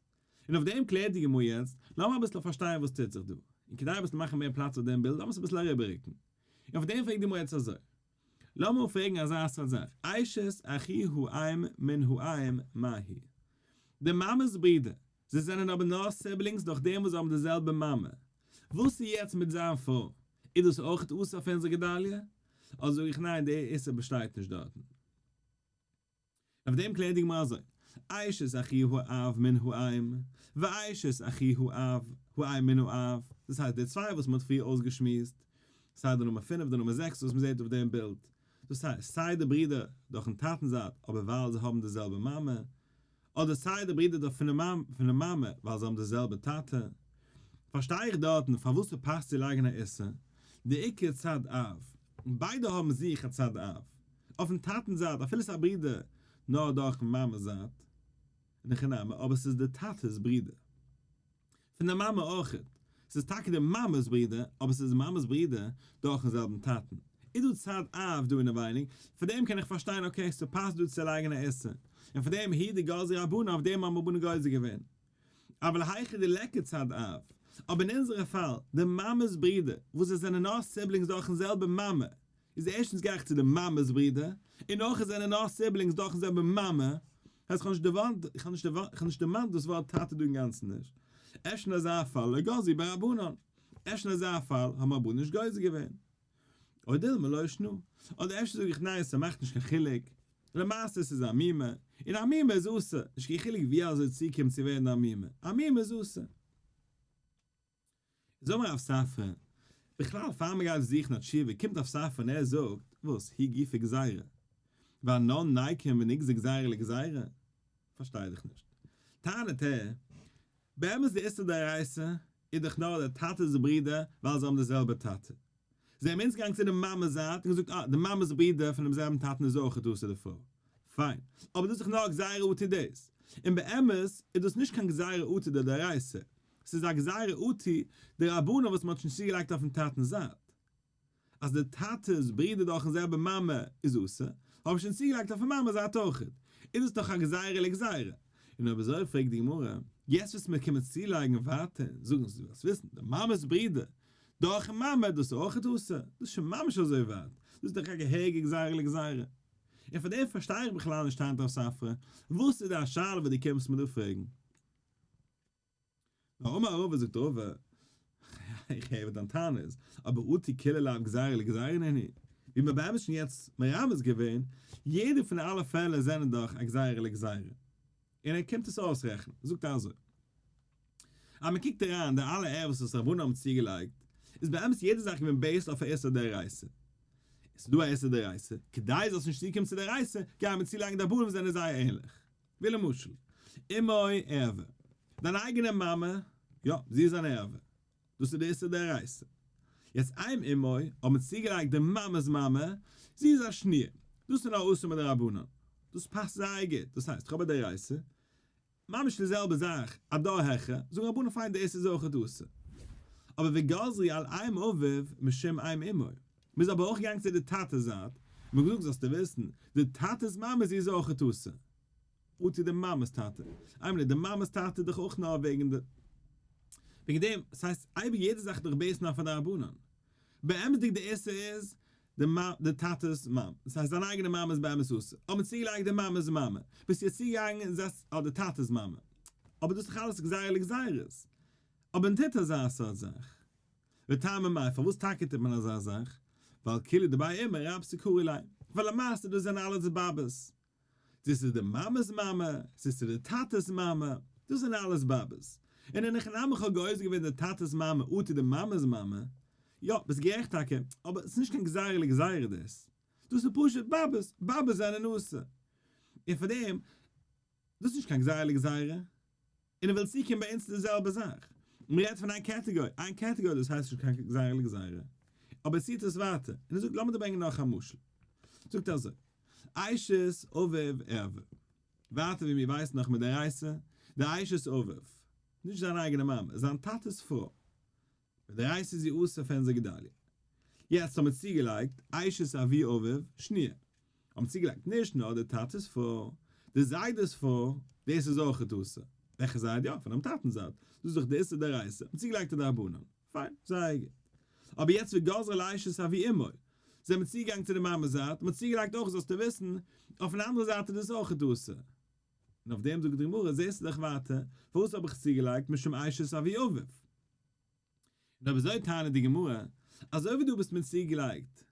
און אויף דעם קלערט די גמרא יעצט, לאמיר אביסל פארשטיין וואס טוט זיך דא. און כדי אביסל מאכן מער פלאץ אויף דעם בילד, לאמיר עס אביסל אריבעררוקן. און אויף דעם פרעגט די גמרא יעצט אזוי. לאמיר פרעגן אזא סארט זאך, אשת אחי האם מן האם מהו? די מאמע'ס ברודער, זיי זענען אבער נאר siblings דורך דעם וואס זיי האבן די זעלבע מאמע. וואס איז יעצט מיט זיין פרוי? איז דאס אויך אסור אויף אונזער גדליה? אדער זאג איך ניין די איסור באשטייט נישט דארטן. אויף דעם קלערט די גמרא אזוי, אשת אחי האב מן האם, ואשת אחי האב האם מן האב, דאס הייסט די צוויי וואס מען האט פריער אויסגעשמועסט, סיי די נומער פינף די נומער זעקס וואס מען זעט אויף דעם בילד, דאס הייסט סיי די ברידער דורכן טאטן זייט אבער ווייל זיי האבן די זעלבע מאמע, אדער סיי די ברידער דארט פונעם מאמע ווייל זיי האבן די זעלבע טאטע, פארשטיי איך דארטן פארוואס ס'פאסט צו לייגן א איסור, די עיקר צד אב, ביידע האבן זיך א צד אב, אויפן טאטן זייט אפילו ס'איז א ברודער נאר דורכן מאמע'ס זייט, אין הכי נמי, אבער ס'איז די טאטע'ס ברודער. פון די מאמע אויכעט. ס'איז טאקע די מאמע'ס ברודער, אבער ס'איז די מאמע'ס ברודער דורכ'ן זעלבן טאטן. איז דא צד אב דא אינעווייניג, פאר דעם קען איך פארשטיין okay ס'פאסט דא צו לייגן א איסור, און פאר דעם הוא דגזרו רבנן אויף דעם האבן רבנן גוזר געווען. אבל היכא דליכא צד אב. אבער אין אונזערע פאל, די מאמע'ס ברודער, וואס זיי זענען נאר siblings דורכ'ן זעלבע מאמע, איז ערשטנס גיי איך צו די מאמע'ס ברודער, און נאכער זענען נאר siblings דורכ'ן זעלבע מאמע, הייסט כ'האב נישט דערוואנט, איך האב נישט דערוואנט, איך האב נישט דערמאנט דאס ווארט טאטע דא אינגאנצן נישט. אפשר אין אזא פאל לא גזרו ביה רבנן. אפשר אין אזא פאל האבן רבנן נישט גוזר געווען. או דילמא לא שנא. אדער אפשר זאג איך ניין ס'מאכט נישט קיין חילוק. למעשה ס'איז א מומע, און א מומע איז אסור. נישט קיין חילוק ווי אזוי צוקומט צו ווערן א מומע. א מומע איז אסור. איז אמר רב ספרא, בכלל פאר מען גייט זוכן א תשובה קומט רב ספרא און ער זאגט, וואס, היא גופא גזירה, ואנן ניקום ונגזר גזירה לגזירה? פארשטיי דיך נישט. טענה'ט ער, באמת די איסור דאורייתא איז דאך נאר די טאטע'ס ברודער ווייל זיי האבן די זעלבע טאטע. זיי האבן אונז געגאנגען צו די מאמע'ס זייט און געזאגט אה, די מאמע'ס ברודער פונעם זעלבן טאטן איז אויך אסור די פרוי. פיין. אבער דאס איז דאך נאר גזירה אטו דאס. און באמת איז דאס נישט קיין גזירה אטו דאורייתא. ס'איז א גזירה אטו דרבנן וואס מ'האט שוין צוגעלייגט אויפן טאטנ'ס זייט. אז די טאטע'ס ברודער דורכ'ן זעלבע מאמע איז אסור, האב איך שוין צוגעלייגט אויפן מאמע'ס זייט אויכעט. איז דאס דאך א גזירה לגזירה. און אויב אזוי פרעגט די גמרא, יעצט וואס מיר קומען צולייגן ווייטער, זאגן זיי זאלסט וויסן, די מאמע'ס ברודער דורכ'ן מאמע, דאס איז אויכעט אסור? דאס איז שוין ממש אזוי ווייט, דאס איז דאך א געהעריגע גזירה לגזירה. און פאר דעם פארשטיי איך בכלל נישט טענה'ט רב ספרא, וואס איז די שאלה וואס דו קומסט מיר דא פרעגן? נאר אמר רבא זאגט רבא, איך הער וואס דיין טענה איז, אבער אטו כולהו לאו גזירה לגזירה נינהו, ווי מיר באמת שוין יעצט מרמז געווען, יעדע פון די אלע פעלער זענען דאך א גזירה לגזירה. און ער קומט עס אויסרעכענען, זאגט ער אזוי, אז מען קוקט אריין די אלע ערבות וואס רבנן האבן צוגעלייגט, איז באמת יעדע זאך געווען based אויף א איסור דאורייתא. עס איז דא א איסור דאורייתא, כדי זאלסט נישט צוקומען צו דאורייתא, גייען מיר צולייגן דרבנן וואס זענען זייער ענליך. ווי למשל, אמו ערווה. דיין אייגענע מאמע, יא, זי איז אן ערווה. דאס איז די איסור דאורייתא. יעצט אם אמו, האט מען צוגעלייגט די מאמע'ס מאמע, זי איז א שניה. דאס איז נאר אסור מדרבנן. דאס פאסט זייער גוט. דאס הייסט, כ'האב א דאורייתא, ממש די זעלבע זאך, א דור העכער, זאגן רבנן פיין די איסור איז אויכעט אסור. אבער וגזרו על אם אביו משום אם אמו. מ'איז אבער אויך געגאנגען צו די טאטע'ס זייט, און מ'האט געזאגט זאלסטו וויסן, די טאטע'ס מאמע זי איז אויכעט אסור. אטו די מאמע'ס טאטע. איין מינוט, די מאמע'ס טאטע איז דאך אויך נאר וועגן די. וועגן דעם, ס'הייסט אייביג יעדע זאך איז דאך based נאר פאר די רבנן. באמת'דיג די איסור איז די מא די טאטע'ס מאמע. דאס הייסט זיין אייגענע מאמע איז באמת אסור. האט מען צוגעלייגט די מאמע'ס מאמע. ביסטו יעצט צוגעגאנגען און זעסט אה די טאטע'ס מאמע. אבער דאס איז דאך אלעס גזירה לגזירות. אבער מען טוט אזא סארט זאך. וטעמא מאי, פארוואס טאקע טוט מען אזא זאך? ווייל כולהו דבי אימא רבתא קרו ליה. ווייל למעשה דאס זענען אלעס באבעס. צו ס'איז די מאמע'ס מאמע, צו ס'איז די טאטע'ס מאמע, דאס זענען אלעס באבעס. און אין הכי נמי כ'האב גוזר געווען די טאטע'ס מאמע אטו די מאמע'ס מאמע, יא, ביסט גערעכט טאקע, אבער ס'איז נישט קיין גזירה לגזירה דאס. דאס איז פשוט באבעס, באבעס זענען אסור. און פארדעם, דאס איז נישט קיין גזירה לגזירה. און ער וויל צוקומען ביי אונז צו די זעלבע זאך. מען רעדט פון איין category, איין category דאס הייסט נישט קיין גזירה לגזירה. אבער ער ציט עס ווייטער, און ער זאגט לאמיר דיר ברענגען נאך א משל. זאגט ער אזוי, אשת אביו ערווה. ווייטער ווי מיר ווייסן נאך מדאורייתא, די אשת אביו, נישט זיין אייגענע מאמע, זיין טאטע'ס פרוי, מדאורייתא איז זי אסור פון אונזער גדליה. יעצט האבן מיר צוגעלייגט אשת אבי אביו שניה. האבן צוגעלייגט נישט נאר די טאטע'ס פרוי, די זיידע'ס פרוי, דאס איז אויך אסור. וועלכע זיידע? יא, פונעם טאטענ'ס זייט. דאס איז דאך די איסור דאורייתא. האבן צוגעלייגט א דרבנן. פיין, זייער גוט. אבער יעצט וגזרו על אשת אבי אמו. זענען מיר צוגעגאנגען צו די מאמע'ס זייט, מ'האט צוגעלייגט אויך זאלסטו וויסן, אויפן אנדערע זייט איז דאס אויך אסור. און אויף דעם זאגט די גמרא, זעסטו דאך ווייטער, פארוואס האב איך עס צוגעלייגט משום אשת אבי אביו? און אויב אזוי טענה'ט די גמרא, אזוי ווי דו ביסט מיר צוגעלייגט,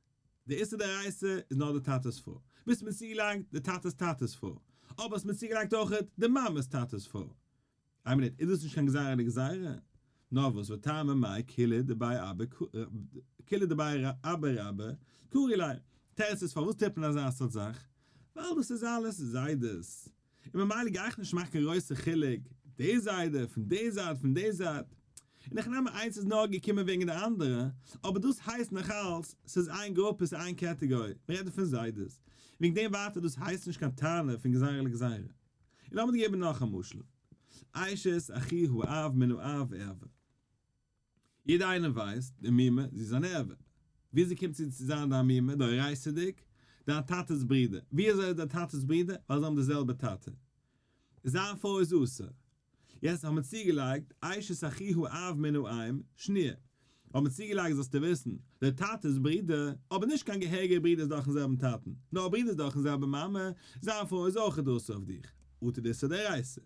די איסור דאורייתא איז נאר די טאטע'ס פרוי, ביסט מיר צוגעלייגט די טאטע'ס טאטע'ס פרוי, אבער האסט מיר צוגעלייגט אויכעט די מאמע'ס טאטע'ס פרוי. איין מינוט, איז דאס נישט קיין גזירה לגזירה? נאר וואס וטעמא מאי כולהו דבי אבא כולהו דבי אבא רבה קרו ליה, תירוץ איז פארוואס טוט מען אזא סארט זאך? ווייל דאס איז אלעס זיידעס, און ממילא גיי איך נישט מאכן קיין גרויסע חילוק, די זיידע פון די זייט פון די זייט, און איך נעם איינס איז נאר געקומען וועגן די אנדערע, אבער דאס הייסט נאך אלס ס'איז איין גרופע ס'איז איין category, מ'רעדט דא פון זיידעס, וועגן דעם ווייטער דאס הייסט נישט קיין טענה פון גזירה לגזירה. און לאמיר דיר געבן נאך א משל, אשת אחי האב מן האב ערווה. יעדער איינער ווייסט, די מומע, זי איז אן ערווה. וויאזוי קומט זי צו זיין דיין מומע, דאורייתא'דיג? דיין טאטע'ס ברודער. וויאזוי איז דיין טאטע'ס ברודער? ווייל זיי האבן די זעלבע טאטע. זיין פרוי איז אסור. יעצט האט מען צוגעלייגט, אשת אחי האב מן האם, שניה. האט מען צוגעלייגט זאלסטו וויסן, דער טאטע'ס ברודער, אבער נישט קיין געהעריגער ברודער דורכ'ן זעלבן טאטן, נאר ברודערס דורכ'ן זעלבע מאמע, זיין פרוי איז אויך אסור אויף דיך. אטו דאס איז דאורייתא.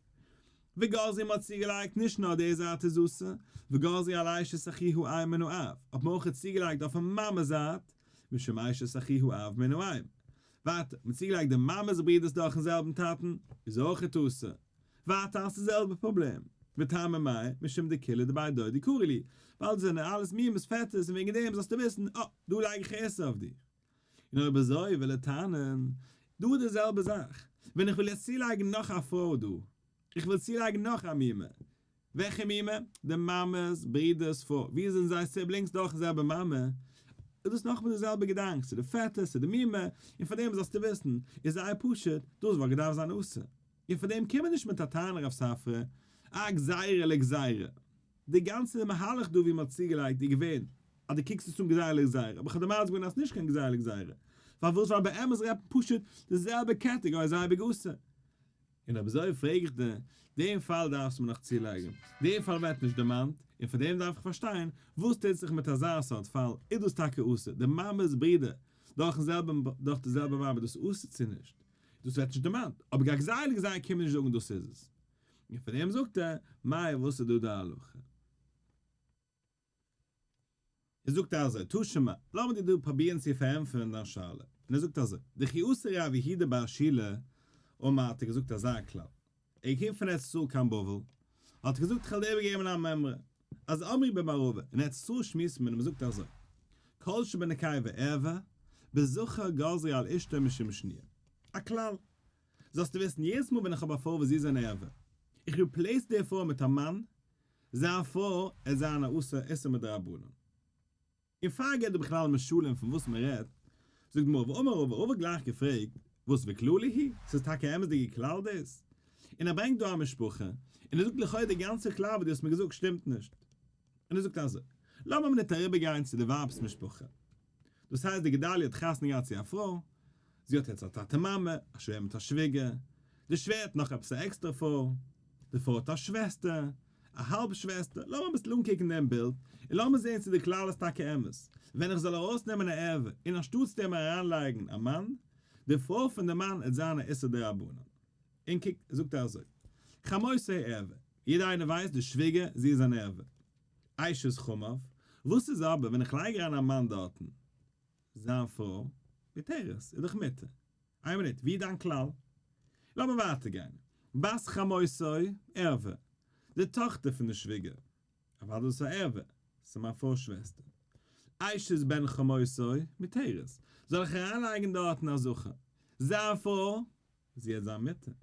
וגזרו מ'האט צוגעלייגט נישט נאר די זייט איז אסור, וגזרו על אשת אחי האם מן האב, האט מען אויך צוגעלייגט אויפן מאמע זייט, משום אשת אחי האב מן האם. ווייטער, מ'האט צוגעלייגט די מאמע'ס ברודערס דורכן זעלבן טאטן, איז אויך אסור. ווייטער האסט די זעלבע פראבלעם. וטעמא מאי, משום דכולהו דבי דודי קרו להו, ווייל דאס זענען אלעס מומעס פעטערס און וועגן דעם זאלסטו וויסן, אה, דא לייג איך איסור אויף דיר. און אויב אזוי וויל ער טענה'ן, דא איז די זעלבע זאך, ווען איך וויל יעצט צולייגן נאך א פרוי דא, איך וויל צולייגן נאך א מומע, וועלכע מומע? די מאמע'ס ברודער'ס פרוי, ווי זענען זיי siblings? דורכן זעלבע מאמע, איז דאס נאכאמאל די זעלבע געדאנק, ס'איז די פעטער, ס'איז די מומע, און פאר דעם זאלסטו וויסן, איז זייער פשוט, דאס וואלט געדארפט זיין אסור. און פאר דעם קום מיר נישט מיט א טענה רב ספרא, א גזירה לגזירה. די גאנצע מהלך דא ווי מ'האט צוגעלייגט איז געווען אז דו קוקסט עס אן גזירה לגזירה, אבער איך האב דיר מסביר געווען אז ס'נישט קיין גזירה לגזירה. פארוואס? ווייל באמת רעדט מען פשוט די זעלבע category איז אייביג אסור. און אויב אזוי פרעג איך דיר, דעם פאל דארפסטו מיר נאך צולייגן, דעם פאל ווערט נישט דערמאנט, און פאר דעם דארף איך פארשטיין, וואס טוט זיך מיט אזא סארט פאל, איז דאס טאקע אסור, די מאמע'ס ברודער דורכ'ן זעלבן דורך די זעלבע מאמע איז דאס אסור צו נישט? דאס ווערט נישט דערמאנט, אבער גזירה לגזירה קען מען נישט זאגן דאס איז עס. און פאר דעם זאגט ער, מאי וואס איז דא די הלכה? ער זאגט אזוי, תא שמע, לאמיר דיר דא פרובירן צו פארענטפערן דיין שאלה. און ער זאגט אזוי, דכי אתא רב יהודה בר שילא אמר האט ער געזאגט אזא כלל, ער איז געקומען פון ארץ ישראל קיין בבל, האט ער געזאגט איך וועל דיר איבערגעבן א מימרא, אז אמרי במערבא, אין ארץ ישראל שמועסט מען און מען זאגט אזוי, כל שבנקבה ערווה, בזכר גזרו על אשתו משום שניה. א כלל. זאלסטו וויסן, יעדעס מאל ווען איך האב א פרוי וואס זי איז אן ערווה, איך replace די פרוי מיט א מאן, זיין פרוי עט זיין א אסור איסור מדרבנן. און פאר געבט דא בכלל משלים פון וואס מען רעדט, זאגט די גמרא ואמר רבא, רבא האט גלייך געפרעגט, וואס וכללא היא? ס'איז טאקע אמת'דיגע כלל דאס? און ער ברענגט דא א משפחה, און ער זאגט לכאו' די גאנצע כלל וואס דו האסט מיר געזאגט שטימט נישט. און ער זאגט אזוי. לאמיר מינוט אריבערגיין צו די ווייב'ס משפחה. דאס הייסט די גדליה האט חתונה געהאט צו א פרוי, זי האט יעצט א טאטע מאמע, א שווער מיט א שוויגער, די שווער האט נאך עפעס א עקסטערע פרוי, די פרוי האט א שוועסטער, א האלב שוועסטער, לאמיר אביסל אנקוקן דעם בילד, און לאמיר זען צו די כלל איז טאקע אמת, ווען איך זאל ארויסנעמען א ערווה און אנשטאטס דעם אריינלייגן א מאן, די פרוי פון די מאן עט זיין א איסור דרבנן. און קוק, זאגט ער אזוי, חמותו ערווה, יעדער איינער ווייסט די שוויגער, זי איז אן ערווה. אשת חמיו, וואס איז אבער ווען איך לייג אריין א מאן דארטן? זיין פרוי, מותרת, איז דאך מותר. איין מינוט, ווי איז דיין כלל? לאמיר ווייטער גיין. בת חמותו, ערווה. די טאכטער פון די שוויגער. אוודאי דאס איז א ערווה, ס'איז מיין פרוי'ס שוועסטער. אשת בן חמותו, מותרת. זאל איך אריינלייגן דארטן א זכר? זיין פרוי, זי האט זיין מוטער.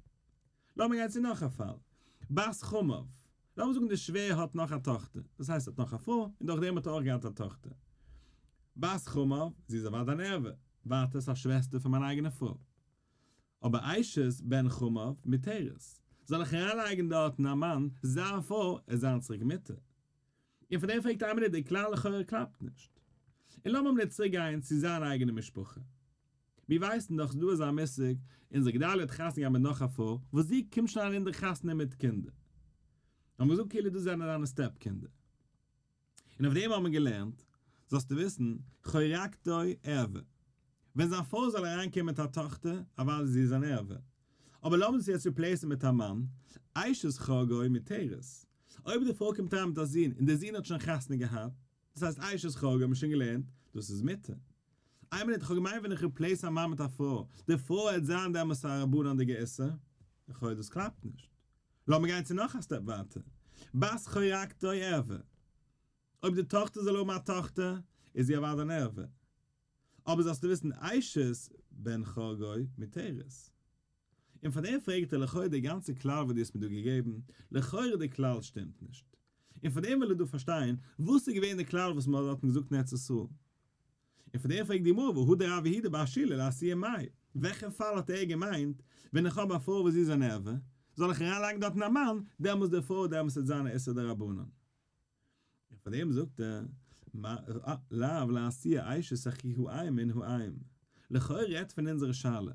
לאמיר גיין צו נאך א פאל. בת חמיו. לאמיר זאגן די שווער האט נאך א טאכטער. דאס הייסט ער האט נאך א פרוי, און דורך דעם האט ער אויך געהאט א טאכטער. בת חמיו, זי איז אוודאי אן ערווה. ווייטער איז א שוועסטער פון מיין אייגענע פרוי. אבער אשת בן חמיו מותרת. זאל איך אריינלייגן דארטן א מאן, זיין פרוי, עס זיין צוריק מותר. און פון דעם פרעגט איין מינוט, די כלל לכאורה קלאפט נישט. און לאמיר מינוט צוריק גיין צו זיין אייגענע משפחה. מיר ווייסן דאך ס'דא אזא מושג, אונזער גדלי' האט חתונה געהאט מיט נאך א פרוי, וואס זי קומט שוין אריין אין די חתונה מיט קינדער. האבן מיר געזאגט כאילו דאס זענען זיינע סטעפ קינדער. און אויף דעם האבן מיר געלערנט, זאלסטו וויסן, חורקתו ערווה. ווען זיין פרוי זאל אריינקומען מיט א טאכטער, אוודאי זי איז אן ערווה. אבער לאמיר דאס יעצט replace ן מיט א מאן, אשת חורגו מותרת. אויב די פרוי קומט אריין מיט א זון און דער זון האט שוין חתונה געהאט, דאס הייסט אשת חורגו האבן מיר שוין געלערנט, דאס איז מותר. איין מינוט, איך האב געמיינט ווען איך replace א מאן מיט א פרוי, די פרוי העט זיין דעמאלס א רבנן'דיגע איסור, לכאו' דאס קלאפט נישט. לאמיר גיין צו נאך א step ווייטער. בת חורקתו ערווה. אויב די טאכטער זאל האבן א טאכטער, איז זי אוודאי אן ערווה. אבער זאלסטו וויסן אשת בן חורגו מותרת. און פאר דעם פרעגט ער לכאורה די גאנצע כלל וואס דו האסט מיר דא געגעבן, לכאורה די כלל שטימט נישט. און פאר דעם וויל ער דא פארשטיין וואס איז געווען די כלל וואס מען האט דארטן געזאגט אין ארץ ישראל. און פאר דעם פרעגט די גמרא והא דרב יהודה בר שילא לאתויי מאי, וועלכע פאל האט ער געמיינט, ווען איך האב א פרוי וואס זי איז אן ערווה, זאל איך אריינלייגן דארטן א מאן, דעמאלס די פרוי דעמאלס וועט זיין א איסור דרבנן. און פאר דעם זאגט ער, לאו לאתויי אשת אחי האם מן האם, לכאורה רעדט פון אונזערע שאלה,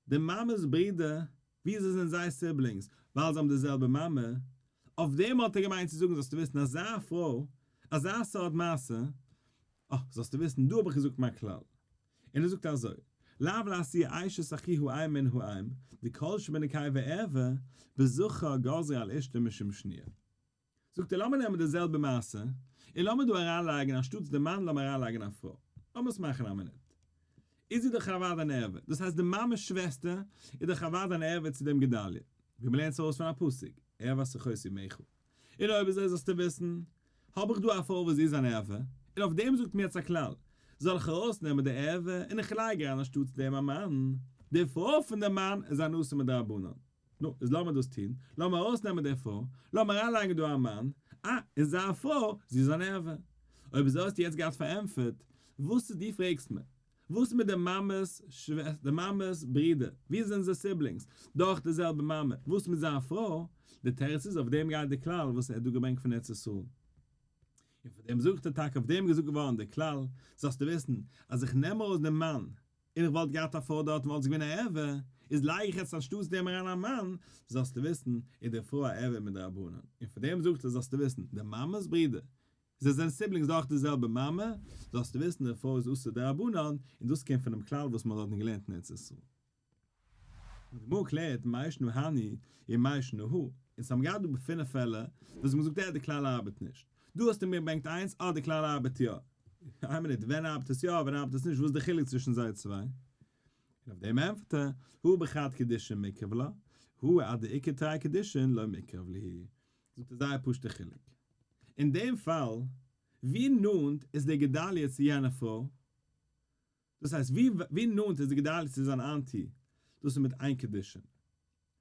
די מאמע'ס ברודער, וויאזוי זענען זיי siblings? ווייל זיי האבן די זעלבע מאמע? אויף דעם האט ער געמיינט צו זאגן זאלסטו וויסן אזא פרוי, אזא סארט מעשה, אה, זאלסטו וויסן דא האב איך געזאגט מיין כלל. און ער זאגט אזוי, לאו לאתויי אשת אחי האם מן האם, דכל שבנקבה ערווה, בזכר גזרו על אשתו משום שניה. זאגט ער לאמיר נעמען די זעלבע מעשה, און לאמיר דא אריינלייגן אנשטאטס די מאן לאמיר אריינלייגן א פרוי. לאמיר עס מאכן א מינוט. איז זי דאך אוודאי אן ערווה, דאס הייסט די מאמע'ס שוועסטער איז דאך אוודאי אן ערווה צו דעם גדליה, ווי מ'לערנט עס ארויס פון א פסוק, ערות אחות אמך. און אויב אזוי זאלסטו וויסן, האב איך דא א פרוי וואס זי איז אן ערווה, און אויף דעם זאגט מיר יעצט א כלל, זאל איך ארויסנעמען די ערווה און איך לייג אריין אנשטאטס דעם א מאן, די פרוי פון דעם מאן איז אן אסור מדרבנן. נו, איז לאמיר דאס טון, לאמיר ארויסנעמען די פרוי, לאמיר אריינלייגן דא א מאן, אה, און זיין פרוי, זי איז אן ערווה. אויב אזוי האסטו יעצט געהאט פארענטפערט, וואס איז דו פרעגסט מיר, וואס איז מיט די מאמע'ס שוועסטער, די מאמע'ס ברודער, ווי זענען זיי siblings, דורך די זעלבע מאמע, וואס איז מיט זיין פרוי, די תירוץ איז אויף דעם גייט די כלל וואס ער האט דא געברענגט פון ארץ ישראל. און פאר דעם זאגט ער טאקע אויף דעם געזאגט געווארן די כלל, זאלסטו וויסן אז איך נעם ארויס דעם מאן, און איך וואלט געהאט א פרוי דארטן וואלט זי געווען א ערווה, איז לייג איך יעצט אנשטאטס דעם אריין א מאן, זאלסטו וויסן, איז די פרוי א ערווה מדרבנן, און פאר דעם זאגט ער זאלסטו וויסן, די מאמע'ס ברודער, זיי זענען siblings דורך די זעלבע מאמע, זאלסטו וויסן די פרוי איז אסור דרבנן, און דאס קומט פונעם כלל וואס מען האט דארטן געלערנט אין ארץ ישראל. און די גמרא קלערט מאי שנא הני און מאי שנא הא, אונז האבן געהאט דא פינף פעלער וואס מ'האט געזאגט אה די כלל ארבעט נישט, דא האסטו מיר געברענגט איינס אה די כלל ארבעט יא, איין מינוט ווען ארבעט עס יא ווען ארבעט עס נישט וואס איז די חילוק צווישן זיי צוויי? און אויף דעם ענטפערט ער, הא בחד קידושין מיקרב לה, הא אדאיכא תרי קידושין לא מיקרב להו, זאגט ער זייער פשוט'ע חילוק, אין דעם פאל ווי נאנט איז דער גדליה צו יענע פרוי? דאס הייסט ווי ווי נאנט איז די גדליה צו זיין auntie? דאס איז מיט איין קידושין.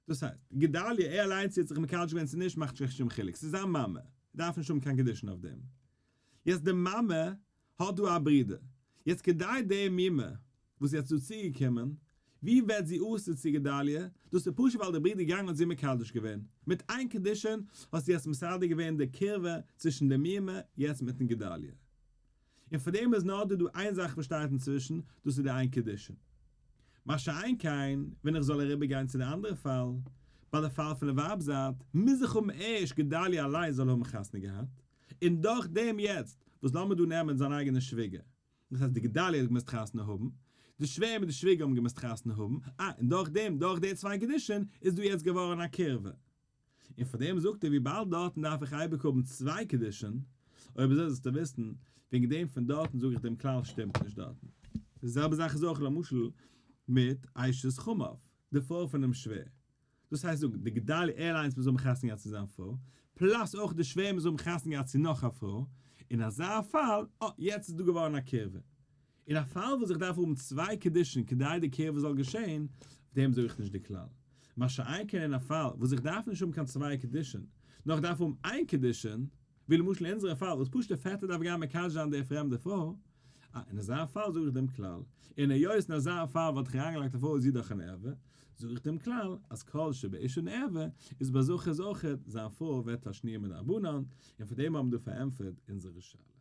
דאס הייסט, גדליה ער אליינס צו האט זיך מקדש געווען צו נישט מאכט נישט קיין שום חילוק, ס'איז זיין מאמע, ער דארף נישט האבן קיין קידושין אויף דעם. יעצט די מאמע האט דא א ברודער, יעצט כדי די מומע וואס איז יעצט דא צוגעקומען, ווי ווערט זי אסור צו גדליה? דאס איז פשוט ווייל דער ברודער איז געגאנגען האט זי מקדש געווען. מיט איין קידושין האסטו יעצט מסדר געווען די קירבה צווישן די מומע יעצט מיטן גדליה. און פאר דעם איז נאר דא דא איין זאך וואס שטייט אינצווישן, דאס איז די איין קידושין. מה שאין כן ווען איך זאל אריבער גיין צו די אנדערע פאל, ביי די פאל פון די ווייב זייט, מוז איך האבן ערשט גדליה אליין זאל האבן חתונה געהאט, און דורך דעם יעצט וואס לאמיר דא נעמען זיין אייגענע שוויגער, דאס הייסט די גדליה האט געמוזט חתונה האבן, די שווער מיט די שוויגער האבן געמוזט חתונה האבן, אה, און דורך דעם, דורך די צוויי קידושין, איז דא יעצט געווארן א קירבה. און פאר דעם זאגט ער וויבאלד דארטן דארף איך אייביג האבן צוויי קידושין, אויב אזוי זאלסטו וויסן, וועגן דעם פון דארטן זאג איך דעם כלל שטימט נישט דארטן. די זעלבע זאך איז אויך למשל מיט אשת חמיו, די פרוי פונעם שווער, דאס הייסט זאגן, די גדלי' אליינס מוז האבן חתונה געהאט צו זיין פרוי, plus אויך די שווער מוז האבן חתונה געהאט צו נאך א פרוי, אין אזא פאל, אה, יעצט איז דא געווארן א קירבה. אין א פאל וואס איך דארף האבן צוויי קידושין כדי די קירבה זאל געשען, אויף דעם זאג איך נישט די כלל. מה שאין כן אין א פאל וואס איך דארף נישט האבן קיין צוויי קידושין, נאר איך דארף האבן איין קידושין, ווי למשל אין אונזערע פאל וואס פשוט דער פעטער דארף גיין מקדש זיין די פרעמדע פרוי, אה, אין אזא פאל זאג איך דעם כלל, און היות אין אזא פאל וואלט איך אריינגעלייגט א פרוי איז זי דאך אן ערווה, זאג איך דעם כלל אז כל שבאשה ערווה איז ביי זכר איז אויכעט זיין פרוי ווערט א שניה מדרבנן, און פאר דעם האבן דא פארענטפערט אונזערע שאלה.